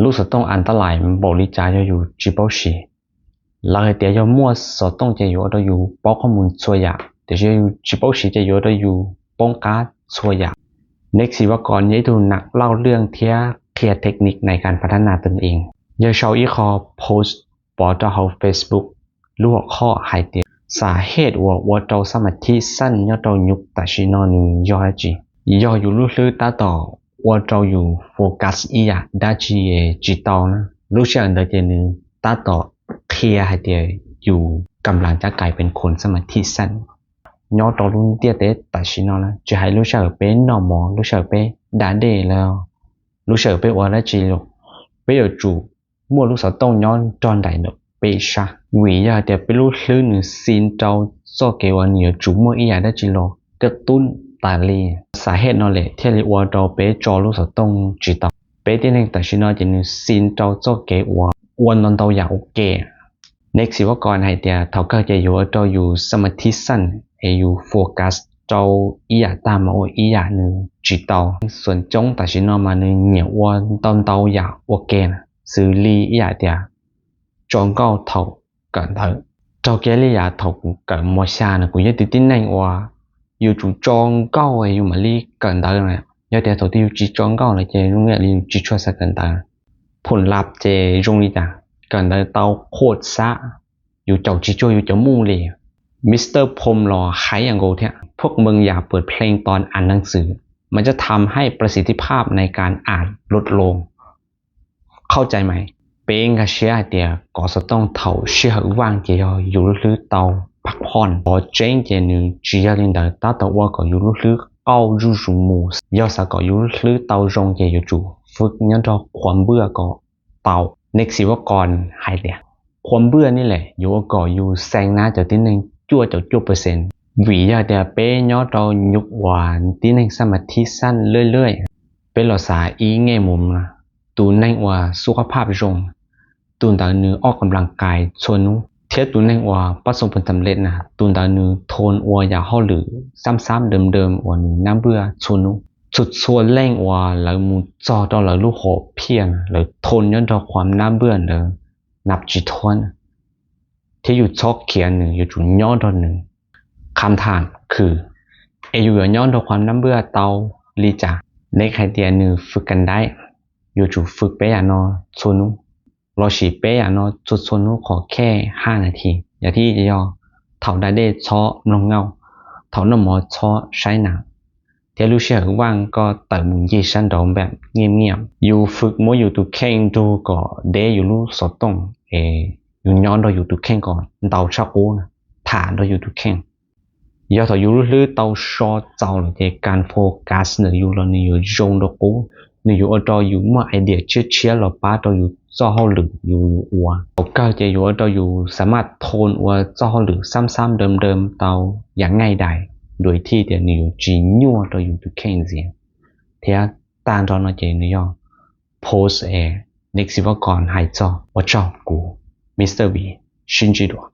Lub xov tooj an ta lais npaum li cas yog yus tsis paub siv. Lawv hais tias yog muaj xov tooj ces yuav ua rau yus paub qhov mus txhua yam, tiam sis yog yus tsis paub siv ces yuav ua rau yus poob qab txhua yam. Nick Sivakon yog ib tug nam lau lwaj thiab qhia techniqueในการพัฒนาตนเอง. Yawg sau ib qho post pov rau hauv Facebook, lub hom khoj hais tias สาเหตุ uas ua rau สมาธิสั้น nyob rau nyuj tam sim no nws yog dab tsi? Yog yus lub hlwb tab tom ua rau yus focus ib yam dab tsi tsis tau na. Lub sij hawm ntawd ces nws tab tom qhia hais tias yus กำลังจะกลายเป็นคนสมาธิสั้น nyob rau lub ntiaj teb tam sim no na, tsis hais lub sij hawm peb noj mov, lub sij hawm peb da dej los, lub sij hawm peb ua dab tsi los, peb yuav tsum muaj lub xov tooj nyob nrog nraim ntawm peb sab, vim yog hais tias peb lub hlwb nws xis rau txoj kev uas nws yuav tsum muaj ib yam dab tsi los kab tub tas li. สาเหตุ no lawm thiaj li ua rau peb tso lub xov tooj tsis tau. Peb tib neeg tam sim no ces nws xis rau txoj kev uas ua ntau ntau yam ua ke. Nick Sivakon hais tias thaum kawg ces yuav ua rau yus สมาธิสั้น es yus focus rau ib yam tag mas ua ib yam nws tsis tau. Xuam coob tam sim no mas nws nyiam ua ntau ntau yam ua ke, xws li ib yam tias tso nkauj thaum kawm ntawv. Raug kiag li yam thaum kuv kawm mos xya no, kuv yog tus tib neeg uas yus tsum tso nkauj yus mam li kawm ntawv na. Yog tias thaum twg yus tsis tso nkauj lawm ces zoo ib yam li yus tsis tshua xav kawm ntawv. Phum lab ces zoo li cas, kawm ntawv tau qhuav xab, yus caum tsis tsuag yus cov mus li. Mr Phom los hais ib yam nkaus thiab, พวกมึงอย่าเปิดเพลงตอนอ่านหนังสือ มันจะทำให้ประสิทธิภาพในการอ่านลดลง เข้าใจไหม? Peb nkag siab hais tias kov xov tooj thaum sij hawm vaj ces yog yus lub hlwb tau พักผ่อน. Qhov tseeb ces nws tsis yog li ntawd, tab tom ua kom yus lub hlwb qauj zuj zus mus. Yog xav kom yus lub hlwb tau zoo ces yuav tsum fwm nyob nrog qhuav npwj kom tau. Nick Sivakon hais tias qhuav npwj ne lawm yuav ua kom yus xeev nab cov tib neeg cuaj caum cuaj percent. Vim yog tias peb nyob rau nyuj uas tib neeg สมาธิสั้น lwj lwj, peb los xav ib nyuag mus, tus neeg uas สุขภาพ zoo, tus ntawd nws ออกกำลังกาย txhua hnub, thiab tus neeg uas ประสบผลสำเร็จ na, tus ntawd nws ทน ua yam hauj lwm xab xab dawm dawm uas nws nab npwj txhua hnub. Txhua txhua leej uas lawv mus txog rau lawv lub hom phiaj na, lawv ทน nyob nrog qhuav nab npwj ntawd nab tsis thuab, thiab yus txhob khiav nws, yuav tsum nyob nrog nws. คำถามคือ es yus yuav nyob nrog qhuav nab npwj tau li cas? Nick hais tias nws fwm kam daib, yuav tsum fwm peb yam no txhua hnub, lossis peb yam no txhua txhua hnub qhov khej haj nas this. Yam thib ib yog thaum da dej txhob mloog nkauj, thaum noj mov txhob saib nas, thiab lub sij hawm vaj koj tawm mus ncig sab nraud แบบเงียบๆ. Yus fwm muab yus tus kheej nrug kom deb yus lub xov tooj, es yus nyob nrog yus tus kheej kom ntau tshaj qub, tham nrog yus tus kheej. Yog thaum yus lub hlwb tau so txaus lawm ces kas focus ntawm yus los nws yuav zoo rau qub, nws yuav ua rau yus muaj idea tshiab tshiab los pab rau yus txoj hauj lwm yus yuav ua. Thaum kawg ces yuav ua rau yus สามารถ ทน ua txoj hauj lwm xab xab dawm dawm tau yam ง่ายดาย, โดยที่ tias nws yuav tsis nyuaj rau yus tus kheej ntxiv. Thiab tag nrho no ces nws yog post es Nick Sivakon hais txog. Ua tsaug, kuv Mr Vim, sib ntsib dua.